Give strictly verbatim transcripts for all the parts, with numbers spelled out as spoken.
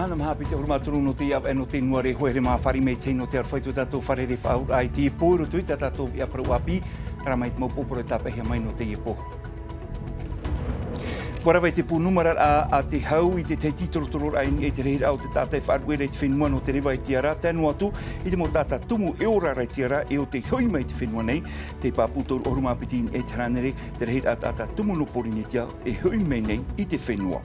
Nā maha piti ʻahuru mā toru nō te ʻāvaʻe nō te nuare hoʻi here mā fāriʻi mai te hei nō te aroha i tō tātou fare rē faʻauraʻa i te pō i roto i tā tātou viʻa parau ʻāpī. Rā mai te mau pōporo tāpeʻahia mai nō teie pō. Ua rave te pū numera a te hau i te tahi tītorotororaʻa i niʻa i te rahiraʻa o te taʻata e faʻaruʻe ra i te fenua nō te reva i te ara tae noa atu i te mau taʻata tumu e ora ra i te ara e o te hoʻi mai i te fenua nei. Te pāpū toru ʻahuru mā piti i niʻa i te hānere te rahiraʻa taʻata tumu nō pōrīnetia e hoʻi mai nei i te fenua.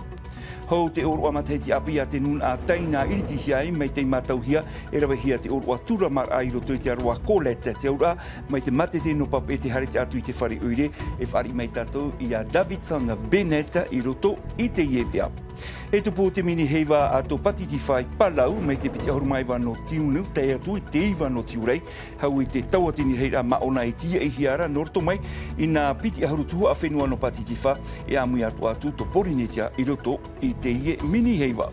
Hou te ʻōroʻa matahiti ʻāpī a te nūnaʻa taina iritihia ai mai te mātauhia e ravehia te ʻōroʻa tūramaraʻa i roto i te aroa kolete te auraʻa mai te mātete nō pape e te hare te atu i te fare ʻoire. E faʻariʻi mai tātou i a davidson bennett i roto i teie vea. E tupu te mini heiva a tō pātitifā i palau mai te piti ʻahuru mā iva nō tiunu tae atu i te iva nō tiurai. Hau i te tauatini rahiraʻa māʻona i tiaʻihia ra nō roto mai i nā piti ʻahuru tuhaʻa fenua nō pātitifā e ʻāmui atu atu tō pōrīnetia i roto i teie mini heiva.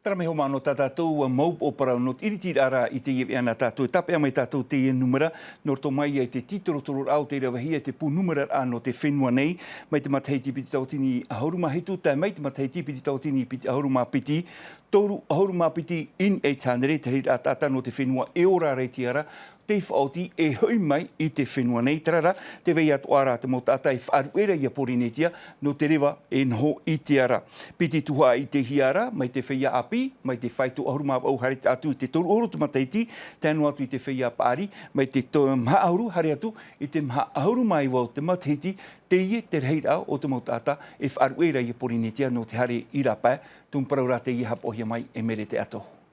Tara mai hoʻi mā nō tā tātou mau pōparau nō te iritiraʻa i teie vea nā tātou e tāpeʻa mai tātou teie numera nō roto mai ia i te tītorotororaʻa o te ravehia i te pū numeraʻa nō te fenua nei. Mai te matahiti piti tauatini ʻahuru mā hitu tae mai te matahiti piti tauatini piti ʻahuru mā piti, toru ʻahuru mā piti i niʻa i te hānere te rahiraʻa taʻata nō te fenua e ora ra i te ara tei faʻaoti e hoʻi mai i te fenua nei. Tara ra te vai atoʻa ra te mau taʻata e faʻaruʻe ra i a pōrīnetia nō te reva e noho i te ara. Piti tuhaʻa i te hiara mai te feiā ʻāpī mai te faito ʻahuru mā vaʻu haere atu i te toru ʻahuru te matahiti tae noa atu i te feiā paʻari mai te maha ʻahuru haere atu i te maha ʻahuru mā iva o te matahiti. Teie te rahiraʻa o te mau taʻata e faʻaruʻe ra i a pōrīnetia nō te hare i rāpae. Tumu parau rā teie hapoʻohia mai e merete atohu.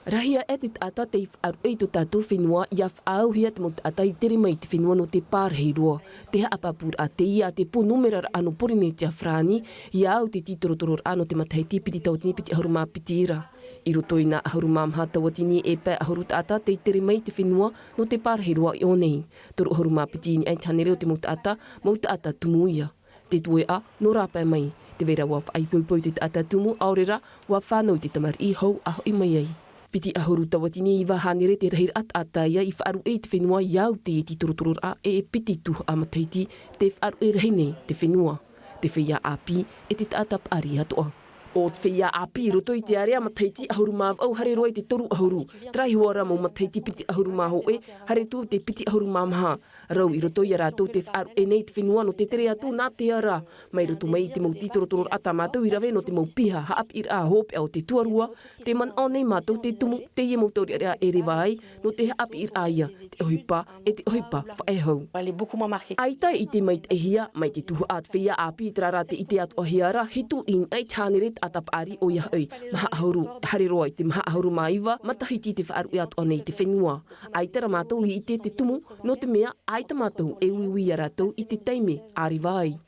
Rahi aʻe te taʻata tei faʻaruʻe i tō tātou fenua ia faʻaauhia te mau taʻata i tere mai i te fenua nō te pārahi roa. Te haʻapāpūraʻa teie a te pū numeraraʻa nō pōrīnetia farāni ia au te tītorotororaʻa nō te matahiti piti tauatini piti ʻahuru mā piti ra. I roto i nā ʻahuru mā maha tauatini e pae ʻahuru taʻata tei tere mai i te fenua nō te pārahi roa i ʻō nei. Toru ʻahuru mā piti i niʻa i te hānere o te mau taʻata mau taʻata tumu ia. Te tueʻa nō rāpae mai te vai ra ua faʻaipoipo i te taʻata tumu ʻaore rā ua fānau i te tamariʻi hou a hoʻi mai ai. Piti ʻahuru tauatini iva hānere te rahiraʻa taʻata ia i faʻaruʻe i te fenua ia au teie tītorotororaʻa e e piti tuhaʻa matahiti te faʻaruʻe rahi nei te fenua, te feiā ʻāpī e te taʻata paʻari atoʻa. O te feiā ʻāpī i roto i te area matahiti ʻahuru mā vaʻu haere roa i te toru ʻahuru, tarahi hoʻi ra mau matahiti piti ʻahuru mā hōʻē haere atu te piti ʻahuru mā maha. Rau i roto i a rātou te faʻaruʻe nei i te fenua nō te tere atu nā te ara mai roto mai i te mau tītorotororaʻa tā mātou i rave nō te mau piha haʻapiʻiraʻa hopeʻa o te tuarua. Te manaʻo nei mātou te tumu teie mau taureʻareʻa e reva ai nō te haʻapiʻiraʻa ia te ʻohipa e te ʻohipa faʻehau. ʻAita i te maitaʻihia mai te tuhaʻa te feiā ʻāpī i te rā rā te ʻite atoʻahia ra hitu i niʻa i te hānere taʻata paʻari ʻoia hoʻi maha ʻahuru haere roa i te maha ʻahuru mā iva matahiti te faʻaruʻe atoʻa nei i te fenua. ʻAita rā mātou i ʻite te tumu nō te mea ʻaita mātou e uiui i a rātou i te taime a reva ai.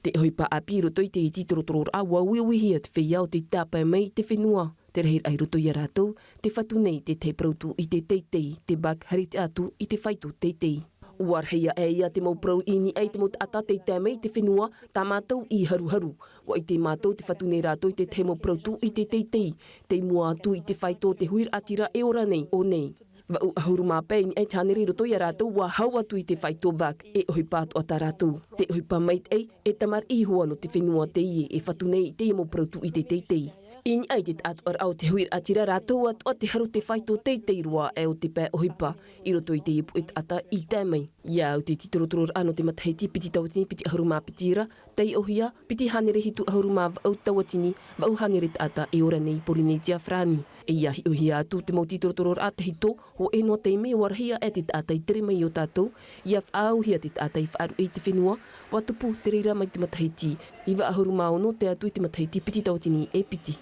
Te ʻohipa ʻāpī i roto i te tītorotororaʻa ua uiuihia te feiā o te tāpae mai i te fenua te rahiraʻa i roto i a rātou te fatu nei i te tahi parau tūʻite teitei te bac haere atu i te faito teitei. Ua rahi aʻe ia te mau parau i niʻa i te mau taʻata tei tae mai i te fenua tā mātou i haruharu. Ua ʻite mātou te fatu nei rātou i te tahi mau parau tūʻite teitei tei mua atu i te faito o te huiraʻatira e ora nei ʻō nei. Vaʻu ʻahuru mā pae i niʻa i te hānere i roto i a rātou ua hau atu i te faito bac e ʻohipa atoʻa tā rātou. Te ʻohipa maitaʻi e tamariʻi iho ā nō te fenua teie e fatu nei i teie mau parau tūʻite teitei. I niʻa i te taʻatoʻaraʻa o te huiraʻatira rātou atoʻa te haru te faito teitei roa aʻe o te pae ʻohipa i roto i teie puʻe taʻata i tae mai. Ia au te tītorotororaʻa nō te matahiti piti tauatini piti ʻahuru mā piti ra taiʻohia piti hānere hitu ʻahuru mā vaʻu tauatini vaʻu hānere taʻata e ora nei i pōrīnetia farāni. E ia hiʻohia atu te mau tītorotororaʻa tahito hōʻē noa taime ua rahi aʻe te taʻata i tere mai i ō tātou ia faʻaauhia te taʻata i faʻaruʻe i te fenua. Ua tupu te reira mai te matahiti iva ʻahuru mā ono tae atu i te matahiti piti tauatini e piti.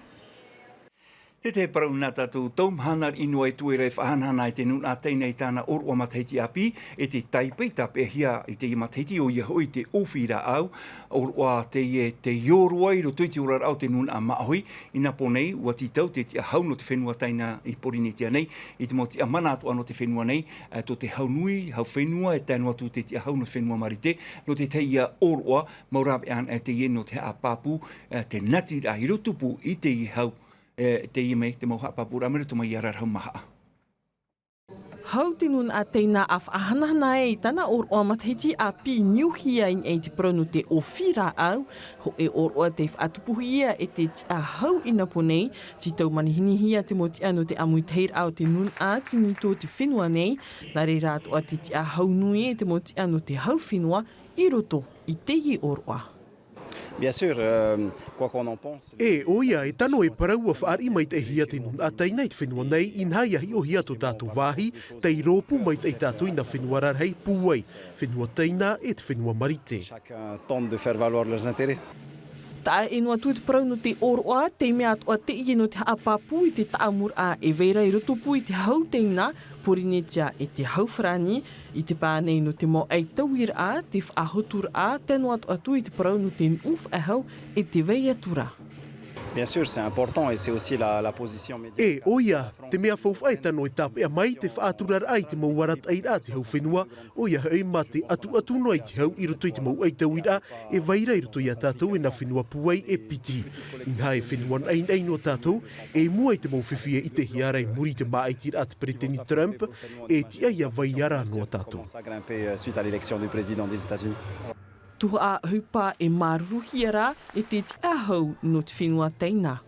Te tahi parau nā tātou tau mahana riʻi noa e tuera e faʻahanahana ai te nūnaʻa taina i tāna ʻōroʻa matahiti ʻāpī e te taipe i tāpeʻahia i teie matahiti ʻoia hoʻi te ʻōfī rāʻau. ʻŌroʻa teie te ʻōroʻa i roto i te oraraʻa o te nūnaʻa māʻohi. Inā pō nei ua tītau te tiʻahau nō te fenua taina i pōrīnetia nei i te mau tiʻamana atoʻa nō te fenua nei, tō te hau nui hau fenua e tae noa atu te tiʻahau nō te fenua marite nō te tahi ia ʻōroʻa. Mau rāveʻa anaʻe teie nō te haʻapāpū te natiraʻa i roto pū i teie hau. Teie mai te mau haʻapāpūraʻa mai roto mai i a rarahau mahaʻa. Hau te nūnaʻa teina a faʻahanahana ai i tana ʻōroʻa matahiti ʻāpī niuhia i niʻa i te parau nō te ʻōfī rāʻau, hōʻē ʻōroʻa tei faʻatupuhia e te tiʻa hau i nā pō nei, tī tau manihinihia te mau tiʻa nō te ʻāmuitahiraʻa o te nūnaʻa tini tō te fenua nei, nā reira atoʻa te tiʻa hau nui e te mau tiʻa nō te hau fenua i roto i teie ʻōroʻa. Bien sûr, euh, quoi qu'on en pense. E, ʻoia, e tano e parau ua faʻariʻi maitaʻihia te nūnaʻa teina i te fenua nei, inaha ia hiʻohia tō tātou vāhi, tei rōpū maitaʻi tātou i nā fenua rarahi, pūai, fenua teina e te fenua marite. Chacun tente de faire valoir leurs intérêts. Taʻa ʻē noa atu te parau nō te ʻōroʻa, tei mea atoʻa teie nō te haʻapāpū i te taʻamuraʻa e vai ra i roto pū i te hau teina, Pōrīnetia e te hau farāni, i te pae nei nō te mau ʻaitauiraʻa, te faʻahoturaʻa, tae noa atu atu i te parau nō te nuʻu faʻehau e te vai atu ra. Bien sûr, c'est important et c'est aussi la, la position médiatique. E, ʻoia, te mea faufaʻa e tano e tāpeʻa mai, te faʻaturaraʻa i te mau arataʻiraʻa a te hau fenua, ʻoia hoʻi mā te atuatu noa i te hau i roto i te mau ʻaitauiraʻa e vai ra i roto iā tātou e nā fenua pūai e piti. Inaha e fenua naʻinaʻi noa tātou, e i mua i te mau fifi e ʻitehia ra i muri i te māʻitiraʻa a te peretiteni Trump, e tiʻa ia vai ra noa tātou. Commence à grimper, euh, suite à l'élection du président des États-Unis. Tuhaʻa ʻohipa e māuruuruhia ra e te tiʻa hau nō te fenua teina.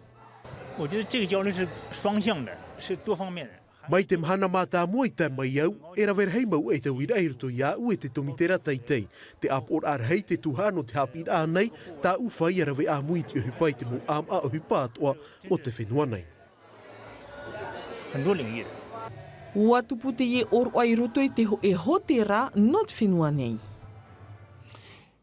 我觉得这个交流是双向的，是多方面的。 Mai te mahana mātāmua i tae mai au, e rave rahi mau ʻaitauiraʻa i roto iāʻu e te tōmitera teitei. Te ʻāpoʻoraʻa rahi te tuhaʻa nō te haʻapiʻiraʻa nei, tāʻu fāʻi ia rave ʻāmui i te ʻohipa i te mau ʻāmaʻa ʻohipa atoʻa o te fenua nei. 很多领域的。 Ua tupu teie ʻōroʻa i roto i te hōʻē hōtēra nō te fenua nei.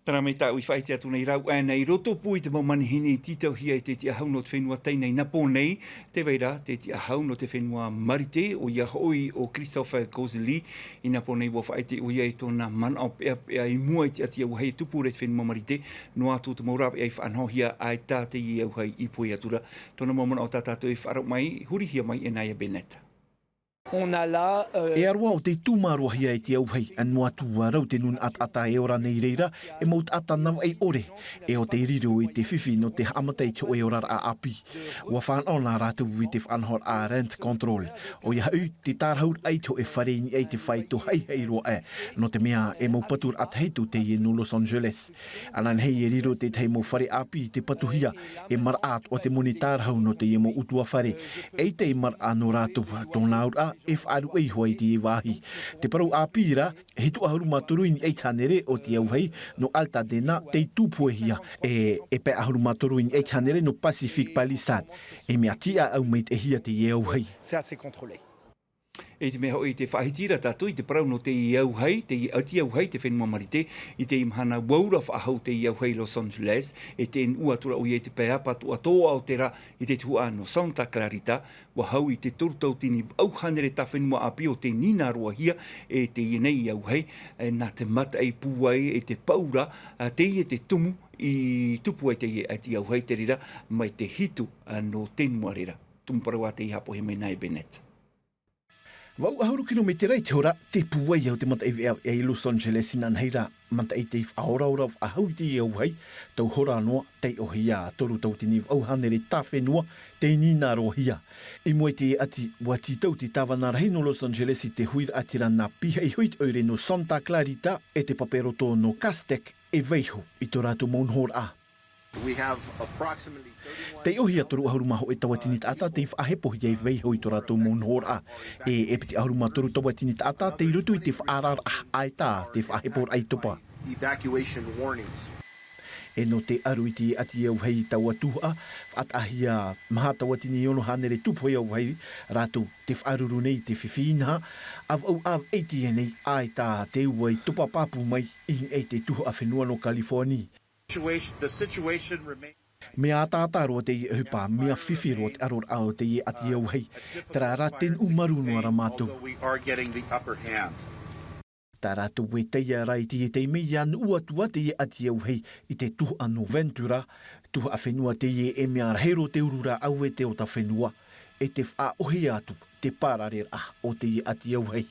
Tāna mai tāʻu i faʻaʻite atu nei rāua ʻana i roto pū i te mau manihini i tītauhia e te tiʻa hau nō te fenua teina i nā pō nei, tē vai ra te tiʻa hau nō te fenua marite, ʻoia hoʻi ʻo Christophe Causely, i nā pō nei ua faʻaʻite ʻoia i tōna manaʻo peʻapeʻa i mua i te ʻati auahi e tupu ra i te fenua marite, noa atu te mau rāveʻa i faʻanahohia ʻaita teie auahi i pūai atu ra. Tōna mau manaʻo tā tātou e faʻaroʻo mai, hurihia mai e Naya Bennett. On a là, euh, E aroha ʻo tei tūmāroahia e te auahi, noa atu ā rau te nūnaʻa taʻata e ora nei i reira, e mau taʻata navaʻi ʻore, e ʻo tei riro i te fifi nō te haʻamata i te hōʻē oraraʻa ʻāpī. Ua fānaʻo nā rātou i te faʻanahoraʻa rent control. ʻOia hoʻi, te tārahu raʻa i te hōʻē fare i niʻa i te faito haihai roa aʻe, nō te mea e mau paturaʻa tahito teie nō Los Angeles. Ananahi e riro tētahi mau fare ʻāpī i te patuhia, e maraʻa atoʻa te moni tārahu nō teie mau ʻutuāfare. ʻEita e maraʻa nō rātou, tōna auraʻa, e faʻaruʻe iho ai teie vāhi. Te parau ʻāpī ra, e hitu ʻahuru mā toru i niʻa i te hānere o te auahi nō Altadena tei tūpoehia, e, e pae ʻahuru mā toru i niʻa i te hānere nō Pacific Palisades. E mea tiʻaʻau maitaʻihia teie auahi. C'est assez contrôlé. I te mea hoʻi, tē faʻahiti ra tātou i te parau nō teie auahi, teie ʻati auahi, te fenua marite, i teie mahana ua ura faʻahou teie auahi i Los Angeles, e tē nuʻu atu ra ʻoia i te pae ʻāpatoʻa tōʻa o te rā i te tuhaʻa nō Santa Clarita, ua hau i te toru tauatini vaʻu hānere tāfenua ʻāpī o tei nīnarohia e teie nei auahi, e nā te mataʻi pūai, e te paura, ā, teie te tumu i tupu ai teie ʻati auahi, te reira mai te hitu, ā, nō te nuʻu ra. Tumu parau ā tei haʻapohe mai Naya Bennett. Vaʻu ʻahuru kirometera i te hora te pūai o te mataʻi veʻaveʻa i Los Angeles inanahi ra, mataʻi tei faʻaoraora faʻahou i teie auahi, tau hora noa, taiʻo hia toru tauatini vaʻu hānere tāfenua tei nīnarohia. I mua i teie ʻati, ua tītau te tāvana rahi nō Los Angeles i te huiraʻatira nā pīhaʻi iho i te ʻoire nō Santa Clarita e te pape roto nō Cass Tech e vaiiho i tō rātou mau nohoraʻa. We have approximately thirty-one. Taiʻo hia toru ʻahuru mā hōʻē tauatini taʻata tei faʻahepohia e vaiiho i tō rātou mau nohoraʻa. E, e piti ʻahuru mā toru tauatini taʻata tei roto i te faʻaararaʻa ʻaita te faʻaheporaʻa i topa. Evacuation warnings. E nō te ʻaru i te ʻati auahi i taua tuhaʻa, faʻataʻahia maha tauatini ono hānere tūpohe auahi rātou tē faʻaruru nei i te fifi inaha, ʻa vaʻu ʻāvaʻe teie nei, ʻaita te ua i topa pāpū mai i niʻa i te tuhaʻa fenua nō California. Situation, the situation remains. Mea ataata roa teie ʻohipa, mea fifi roa te ʻaroraʻa o teie ʻati auahi. Terā rā, te nuʻu marū noa ra mātou. Although we are getting the upper hand. Tā rātou e taiʻa ra i teie taime ʻia nuʻu atu ā teie ʻati auahi i te tuhaʻa nō Ventura, tuhaʻa fenua teie e mea rahi roa te uru rāʻau e te ota fenua, e te faʻaʻohie atu te pārareraʻa o teie ʻati auahi.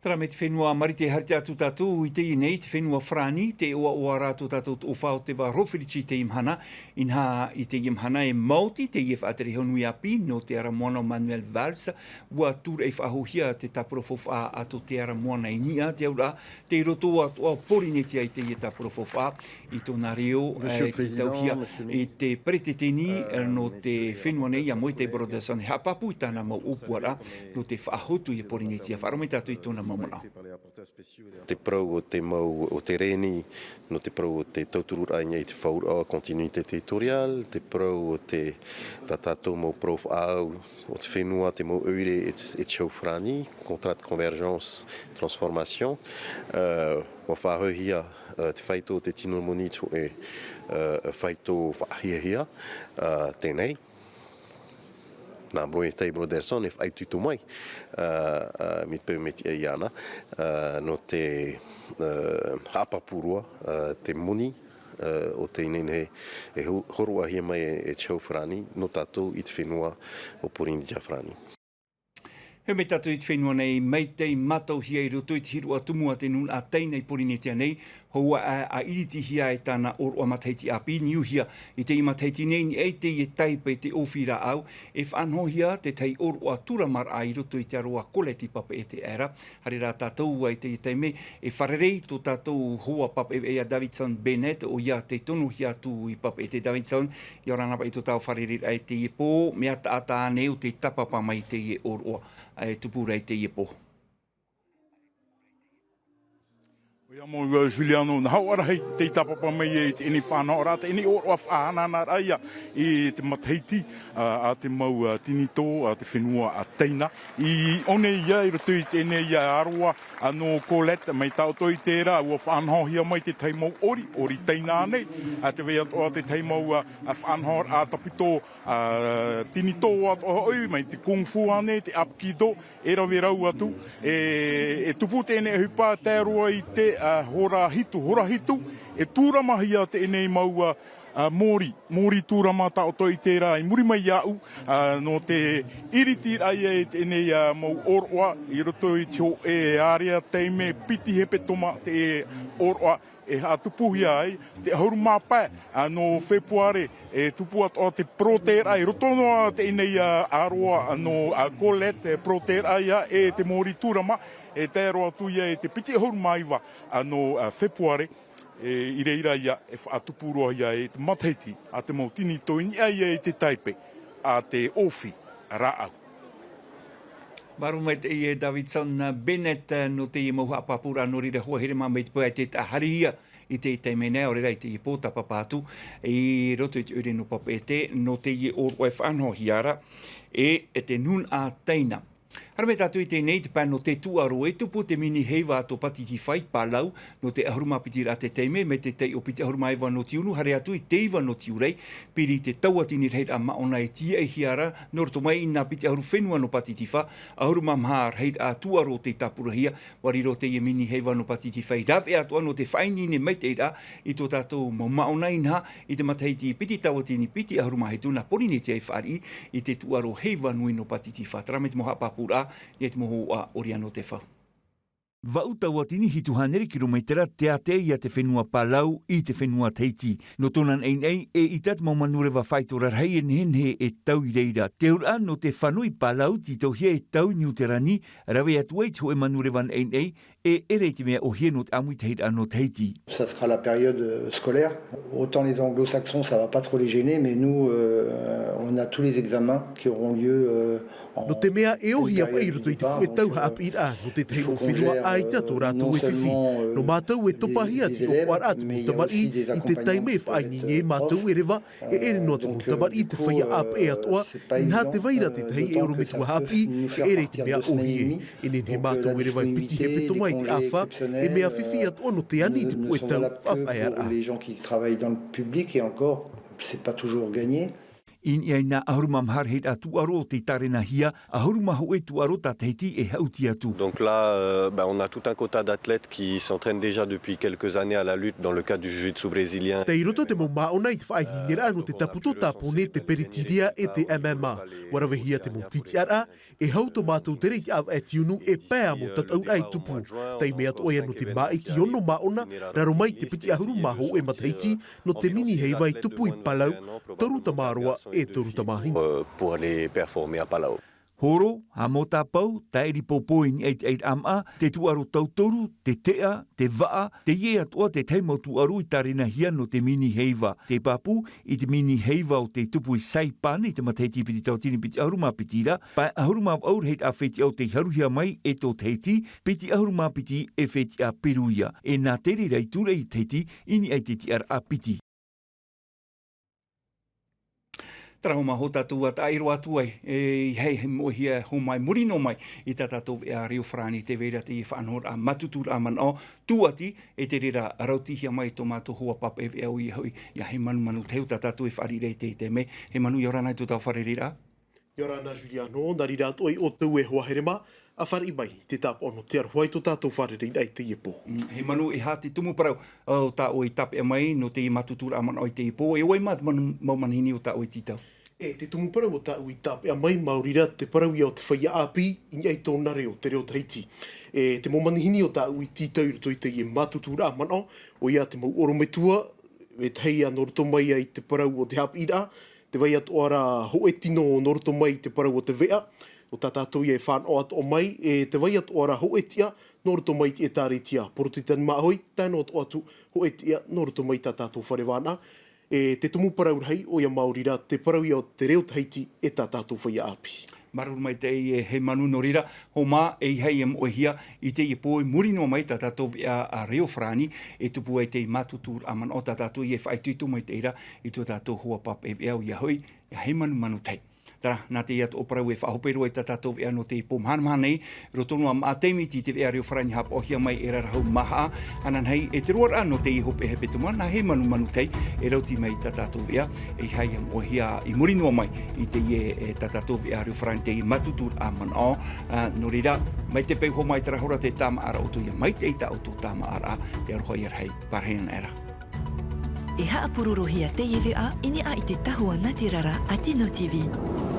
Terā mai te fenua Marite, haere atu tātou i teie nei, te fenua Farāni, tē ʻoaʻoa ra tō tātou toʻofa o te vā Rofirici i teie mahana. Inaha, i teie mahana e maoti teie faʻatere hau nui ʻāpī nō te ara moana o Manuel Valls. ʻUa tūraʻi faʻahouhia te tāpura faufaʻa a tō te ara moana i niʻa, te auraʻa tei roto atoʻa o Porinetia i teie tāpura faufaʻa. I tōna reo, e tauhia e te peretiteni nō te fenua nei, iā Moetai Brotherson, e haʻapāpū i tāna mau ʻōpuaraʻa nō te faʻahotu i a Porinetia. Faʻaroʻo mai tātou i tōna mau manaʻo. Te parau o te mau, o te reni, nō te parau o te tautururaʻa i niʻa i te fauraʻa, continuité territoriale, te parau o te, tā tātou mau parau faʻaau o te fenua, te mau ʻoire e te, e te hau Farāni, contrat de convergence, transformation, ʻua faʻahouhia te faito o te tino moni, te hōʻē faito faʻahiahia. Teie nei, nā Moetai Brotherson e faʻaitoito mai, mai te peu mea tiʻa iāna, nō te haʻapāpū roa te moni o te ineine e hōroʻahia mai e te hau Farāni nō tātou i te fenua o Porinetia Farāni. Hei mai tātou i te fenua nei, maitaʻi mātauhia i roto i te hiroʻa tumu a te nūnaʻa Taina i Porinetia nei, hoʻi ā, ʻa iritihia e tāna ʻōroʻa matahiti ʻāpī. Niuhia i teie matahiti nei, i niʻa i teie taipe, te ʻōfī rāʻau, e faʻanahohia te tahi ʻōroʻa tūramaraʻa i roto i te aro a Colette i Papeʻete. Haere rā tātou i teie taime, e fārerei tō tātou hoa Papeʻete, Davidson Bennett, ʻoia tei tonohia atu i Papeʻete. Davidson, ʻia ora na paʻi tō tātou fārereiraʻa i teie pō, mea taʻata ānei ʻo tei tāpapa mai i teie ʻōroʻa e tupu ra i teie pō? ʻOia mau, Juliano, nā hoʻi rahi tei tāpapa mai i teie faʻanahoraʻa, teie ʻōroʻa faʻahanahanaraʻa ia i te matahiti a te mau tinitō a te fenua a Taina. I ʻō nei ia i roto i teie aroā nō Colette, mai tā ʻoutou i terā, ʻua faʻanahohia mai te tahi mau ʻori, ʻori Taina nei, ʻa tē vai atoʻa te tahi mau faʻanahoraʻa tāpito tinitō atoʻa hoʻi, mai te kung fu ānei, te aikido, e rave rau atu, e tupu teie ʻohipa tae roa i te hora hitu, hora hitu, e tūramahia teie mau mōrī, mōrī tūrama tā ʻoutou i terā, i muri mai iāʻu, nō te iritiraʻa i teie mau ʻōroʻa i roto i te hōʻē ārea taime, piti hepetoma te ʻōroʻa e haʻatupuhia ai. Te ʻahuru mā pae nō Fepuare e tupu atoʻa te porotēraʻa i roto noa teie aroā nō Colette, porotēraʻa ia e te mōrī tūrama, e tae roa atu ia i te piti ʻahuru mā iva nō Fepuare. I reira ia e faʻatupu roa ia i te matahiti a te mau tinitō i niʻa ia i te taipe a te ʻōfī rāʻau. Māuruuru maitaʻi e Davidson Bennett nō teie mau haʻapāpūraʻa. Nō reira, hoa here mā mai te peu ʻaita e haerehia i te taime nei, ʻaore rā i teie pō tāpapa atu i roto i te ʻoire nō Papeʻete nō teie ʻōroʻa e faʻanahohia ra e te nūnaʻa Taina. Haere mai tātou i teie nei, te pae nō te tūʻaro, e tupu te mini heiva a tō Pātitifā i Palau, nō te ʻahuru mā piti raʻa te taime, mai te taiʻo piti ʻahuru mā iva nō tiunu, haere atu i te iva nō tiurai, piri i te tauatini rahiraʻa māʻona e tīaʻihia ra, nō roto mai i nā piti ʻahuru fenua nō Pātitifā, ʻahuru mā maha rahiraʻa tūʻaro tei tāpurahia. ʻUa riro teie mini heiva nō Pātitifā ei rāveʻa atoʻa nō te faʻaineine maitaʻiraʻa i tō tātou mau māʻona, inaha, i te matahiti piti tauatini piti ʻahuru mā hitu nā Porinetia i fāriʻi i te tūʻaro heiva nui nō Pātitifā. Terā mai te mau haʻapāpūraʻa, i te mau hōhoʻa ʻoriana Tefau. Vaʻu tauatini hitu hānere kirometera te ātea ia te fenua Palau i te fenua Tahiti. Nō tōna naʻinaʻi, eʻita te mau manureva faito rarahi e nehenehe e tau i reira. Te auraʻa nō te fano i Palau, tītauhia e tau i Niuterani, rave atu ai te hōʻē manureva naʻinaʻi, e ʻere i te mea ʻōhie nō te ʻāmuitahiraʻa nō Tahiti. Ça sera la période, euh, scolaire. Autant les anglo-saxons, ça va pas trop les gêner, mais nous, euh, on a tous les examens qui auront lieu, euh, en... Nō te mea e ʻōhie paʻi i roto i te puʻe tau haʻapiʻiraʻa nō te tahi ʻōfenua, ʻaita tō rātou e fifi. Nō mātou e topahia te ʻoaʻoaraʻa a te mau tamariʻi i te taime e faʻaineine ai mātou e reva, e ʻere noa te mau tamariʻi te feiā ʻāpeʻe atoʻa, inaha tē vai ra te tahi e ʻorometua haʻapiʻi, e ʻere i te mea ʻōhie. E nehenehe mātou e reva i piti hepetoma i te ʻāfa, e mea fifi atoʻa nō te ani i te puʻe tau faʻafaʻaearaʻa. Les gens qui travaillent dans le public, et encore, c'est pas toujours gagné. I niʻa i nā ʻahuru mā maha rahi tūʻaro o tei tārenahia, ʻahuru mā hōʻē tūʻaro tā Tahiti e haʻuti atu. Donc là, euh, ben, on a tout un quota d'athlètes qui s'entraînent déjà depuis quelques années à la lutte dans le cadre du jiu-jitsu brésilien. Tei roto te mau māʻona i te faʻaineineraʻa nō te tāpū tāpōnē, te peretiria e te M M A. ʻUa ravehia te mau tītiʻaraʻa, e hau tō mātou tere i te ʻāvaʻe tiunu e pae ā mau tataʻuraʻa i tupu. Taime atoʻa ia nō te māʻiti ono māʻona, raro mai te piti ʻahuru mā hōʻē matahiti, nō te mini heiva i tupu i Palau, toru tamāroa e toru tamāhine. Euh, pour aller performer à Palau. Horo, ā mau tāpau, tāʻiri pōpō i niʻa i te ʻairaʻa maʻa, te tūʻaro tauturu, te teʻa, te vaʻa, teie atoʻa te tahi mau tūʻaro i tārenahia nō te mini heiva. Te pāpū i te mini heiva o tei tupu i Saipan i te matahiti piti tauatini piti ʻahuru mā piti ra, pae ʻahuru mā vaʻu rahiraʻa fetiʻa o tei haruhia mai e tō Tahiti, piti ʻahuru mā piti e fetiʻa Peruia. E nā te reira i ture i Tahiti i niʻa i te tiʻaraʻa piti. Tara homa hō tātou ua taʻaʻiro atu ai, e, i hei, hei moʻehia homa i muri noa mai i tā tātou veʻa reo farāni, tē vai ra teie faʻanahoraʻa mātuturaʻa manaʻo tūʻati, e te reira rautihia mai tō mātou hoa pāpaʻi veʻa ʻoia hoʻi, ia Heimanumanu Tahi, tā tātou e fāriʻi ra i teie taime. Heimanu, ʻia ora na i tō tāua fārereiraʻa. ʻIa ora na Juliano, nā reira atoʻa ia ʻoutou e hoa here mā, ʻa fāriʻi mai i te tāpaʻo nō te aroha i tō tātou fārereiraʻa i teie pō. Mm, Heimanu, e aha te tumu parau o tā ʻoe i tāpeʻa mai nō teie mātuturaʻa manaʻo i teie pō, e ʻo vai mā te manu-, mau manihini o tā ʻoe e tītau? E, te tumu parau o tāʻu i tāpeʻa mai, maori rā te parau ia o te feiā ʻāpī i niʻa i tōna reo, te reo Tahiti. E, te mau manihini o tāʻu i tītau i roto i teie mātuturaʻa manaʻo, ʻoia te mau ʻorometua, e tahi ia nō roto mai ai te parau o te haʻapiʻiraʻa, tē vai atoʻa ra hōʻē tino nō roto mai i te parau o te veʻa, ʻo tā tātou ia e fānaʻo atoʻa mai, e tē vai atoʻa ra hōʻē tiʻa nō roto mai i te ʻĒtārētia Porotetani Māʻohi, tae noa atoʻa atu hōʻē tiʻa nō roto mai i tā tātou fare vānaʻa. E, te tumu parau rahi, ʻoia maori rā te parau ia o te reo Tahiti e tā tātou feiā ʻāpī. Māuruuru maitaʻi e Heimanu. Nō reira, homa, e aha ia moʻehia i teie pō i muri noa mai tā tātou veʻa reo farāni, e tupu ai teie mātuturaʻa manaʻo, tā tātou ia e faʻaitoito maitaʻi ra i tō tātou hoa pāpaʻi veʻa, ʻoia hoʻi, ia Heimanumanu Tahi. Tara, nā teie atoʻa parau e faʻahope roa i tā tātou veʻa nō teie pō mahanahana nei, roto noa maʻa te miti i te veʻa reo farāni haʻapaʻohia mai e Rarahu Mahaʻa, ananahi e te roaraʻa nō teie hopeʻa hepetoma, nā Heimanumanu Tahi e rauti mai i tā tātou veʻa, e aha ia moʻehia i muri noa mai i teie, e, tā tātou veʻa reo farāni, teie mātuturaʻa manaʻo, ā, nō reira, mai te peu homa e terā hora te tāmāʻaraʻa ʻoutou, ia maitaʻi tā ʻoutou tāmāʻaraʻa, te aroha ia rahi, pārahi ana ra. E haʻapurorohia teie veʻa i niʻa i te tahua nātirara a Tino T V.